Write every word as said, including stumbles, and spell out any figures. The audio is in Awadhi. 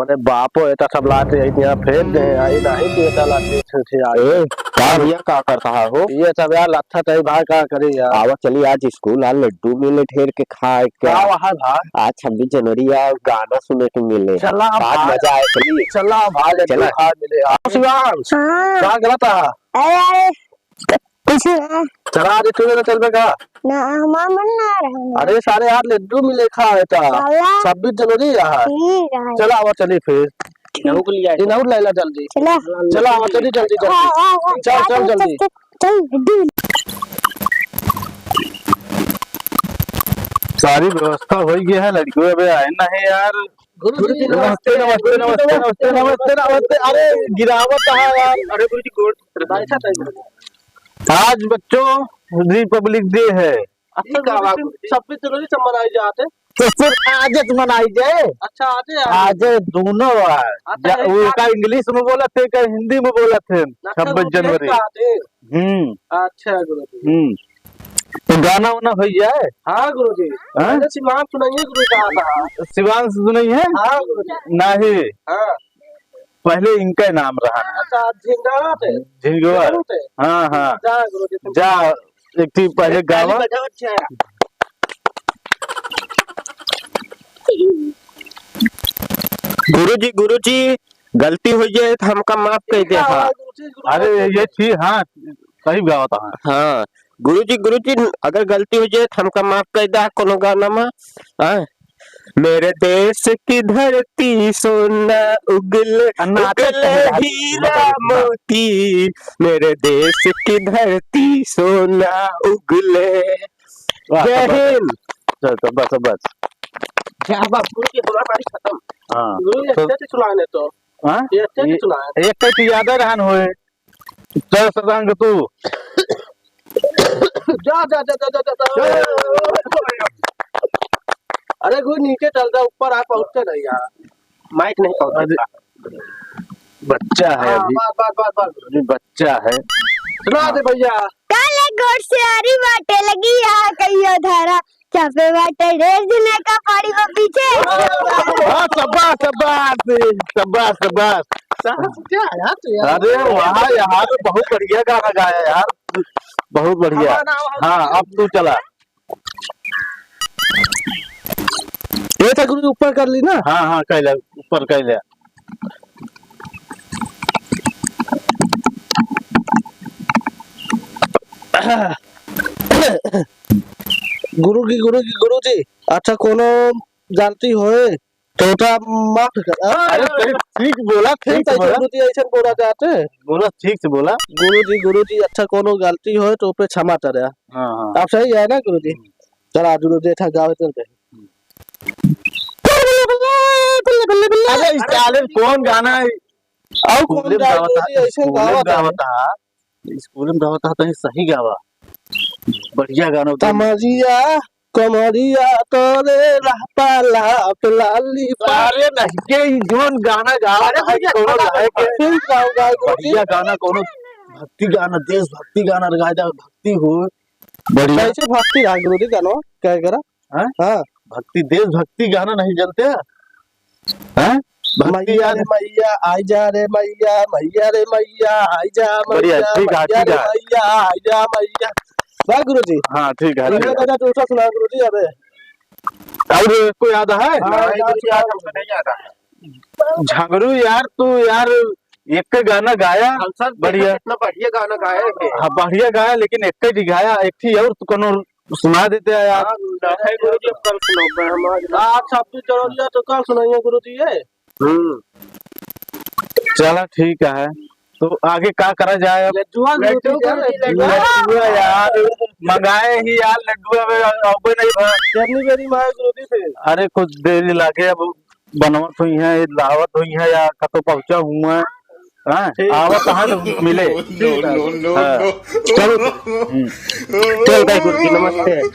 मने बापो, एता सब लाते यही यहाँ फेंक दे, आई नहीं तो एता लाते छे, छे, आई। ए, का भैया, का करता है हो? ये सब यार, लत्था तई भाई, का करी यार? आवा चली, आज स्कूल आ, लड्डू मिले ढेर के खाए के। का वहाँ भाई? आज छब्बीस जनवरी आ, गाना सुने के मिले। चला आज भाई। मजा आए, चली। चला भाई, लड्डू चला। खा मिले। हाँ, शिवांश, हाँ। का गलत है? अरे, अरे, कुछ ना। चला, आज तू ना चलबे का? ना, हमार मन ना रहे। अरे सारे यार, लड्डू मिले खा है ता। चला। छब्बीस जनवरी है। ठीक है। चला, आवा चली फिर। ठीक। इनहू के लिए आए। इनहू ले ला जल्दी। चला। चला, आवा चली जल्दी, जल्दी। हाँ, हाँ, हाँ। चल, चल, चल, जल्दी। चल, चल, लड्डू। सारी व्यवस्था हो गई है, लड़कियों अबे आए ना है यार। गुरु जी, नमस्ते, नमस्ते, नमस्ते, नमस्ते, नमस्ते, नमस्ते। अरे, गिरावत है यार। अरे, गुरु जी, गोड़। आज बच्चों, रिपब्लिक डे है। अच्छा, गुरु जी, छब्बीस जनवरी से मनाई जात है। तो फिर आज मनाई जाए। अच्छा, आज है, आज। आज दोनों है। अच्छा, जा-, एक वो आज का इंग्लिश में बोलत है, का हिंदी में बोलत है, अच्छा, छब्बीस जनवरी। का आज है। हम्म। अच्छा, गुरु जी। हम्म। तो गाना वाना हो जाए? हाँ गुरुजी। हाँ? पहले शिवांश सुनाइए गुरुजी, कहा था। शिवांश सुनाइए? हाँ गुरुजी। नहीं। हाँ। पहले इनका नाम रहा। अच्छा, झिंगावत है। झिंगवा। झिंगावत है। हाँ, हाँ। जा गुरुजी, तुम जा, एक ठी पहले एक ताली गावा। बजाओ, अच्छा। गुरुजी, गुरुजी, गलती हो जाए तो हमका माफ कर दे। हाँ, हाँ। गुरुजी, गुरुजी, अरे, ये चीज, हाँ, सही गावत है। हाँ, गुरुजी, गुरुजी, अगर गलती हो जाए तो हमका माफ कर दे, कोनो गाना में, हाँ। मेरे देश की धरती सोना उगले, आ, नाटक उगले कहे यार, हीरा नाटक, हाँ। मोती, मेरे देश की धरती सोना उगले। वाह, जय शाबाश। हिंद। चल, शाबाश, शाबाश। क्या बात, गुरु जी, हमारा पारी खत्म। हाँ। गुरु जी, तो अच्छे से सुनाने तो। हाँ? ये अच्छे से ये, सुनाए। एक तो याद रहन होए। चल, सदांग तू। जा, जा, जा। अरे, गुरु, नीचे चल जा, ऊपर आ, पहुँचते नहीं यार। माइक नहीं पहुँचता। अरे, बच्चा है हाँ, अभी। बस, बस, बस, बस। अभी बच्चा है। सुना दे भैया। काले गोड़ से आरी बाटे लगी आ कहियो धारा, चापे बाटे ढेर दिने का पाड़ी वो पीछे। हाँ, शाबाश, शाबाश, शाबाश, शाबाश। शाबाश, क्या यार, तू यार। अरे वाह यार, बहुत बढ़िया गाना गाया यार, बहुत बढ़िया। हमारा नाम है हाँ, अब तू चला। ये था गुरु, ऊपर कर ली ना? हाँ, हाँ, कैला, ऊपर कैला। गुरु जी, गुरु जी, गुरु जी, अच्छा कोनो गलती होए तो ओटा माफ कर। अरे, अरे, ठीक बोला, ठीक ठीक से बोला। गुरु जी, ऐसे बोला जाते। बोला, ठीक से बोला। गुरु जी, गुरु जी, अच्छा कोनो गलती होए तो ओपे क्षमा करे। हाँ, हाँ। आप सही है ना गुरु जी? हम्म। चला गुरु जी, अच्छा गावे चलते हैं। हम्म। अरे, इस साले कौन गाना है? और कौन स्कूले में गाए गावत गुरु जी, है, ऐसे स्कूले में गावत है। गावत है। स्कूल में रहता तो सही गावा। बढ़िया गाना होता। कमरिया, कमरिया तोरे लहपा लहप लाली पा। अरे नहीं, ये जोन गाना गावा अरे है, भैया, कोनो गाना गाए के। फिर गाओ, गाओ, गुरु जी। बढ़िया गाना, कोनो भक्ति गाना, देशभक्ति गाना गाए जाए, भक्ति हो। बढ़िया। कैसे भक्ति रहा गुरु जी गाना? क्या करा? हैं? हाँ। भक्ति, देशभक्ति गाना नहीं जानते हैं? हैं? भक्ति मैया याद रे है? मैया, आई जा रे मैया, मैया रे मैया, आई जा बढ़िया, मैया, ठीक है, मैया ठीक रे है। मैया, आई जा मैया। वाह गुरु जी। हाँ, ठीक है, इधर ठीक है। बजा, दूसरा सुना गुरु जी, अबे। और कोई याद है? हाँ, नहीं, याद कुछ याद सुना। हमको नहीं याद है। झगड़ू यार, तू यार, एक गाना गाया, हम सब बढ़िया। देखो कितना बढ़िया गाना गाया है। हाँ, बढ़िया गाया, लेकिन एक ही गाया, एक ही और तो कोनो सुना देते हैं यार। हाँ, नहीं गुरु जी, अब कल सुनाओ, मैं, हम आज, आज छब्बीस जनवरी है, तो कल सुनाइए गुरु जी ये। हम्म। चला ठीक है, तो आगे का करा जाए अब? लड्डुआ गुरु जी, लड्डुआ। लड्डुआ यार, मंगाए ही यार, लड्डुआ में अबे नहीं भा। कितनी देरी में आए गुरु जी फिर? अरे कुछ देरी लागे, अब बनवत हुई है, ये लावत हुई है या कतो पहुंचा हुआ है। हाँ, ठीक। आवत है तो मिले। No, no, no, हाँ। No। चलो। हम्म। चल भाई गुरु जी, नमस्ते।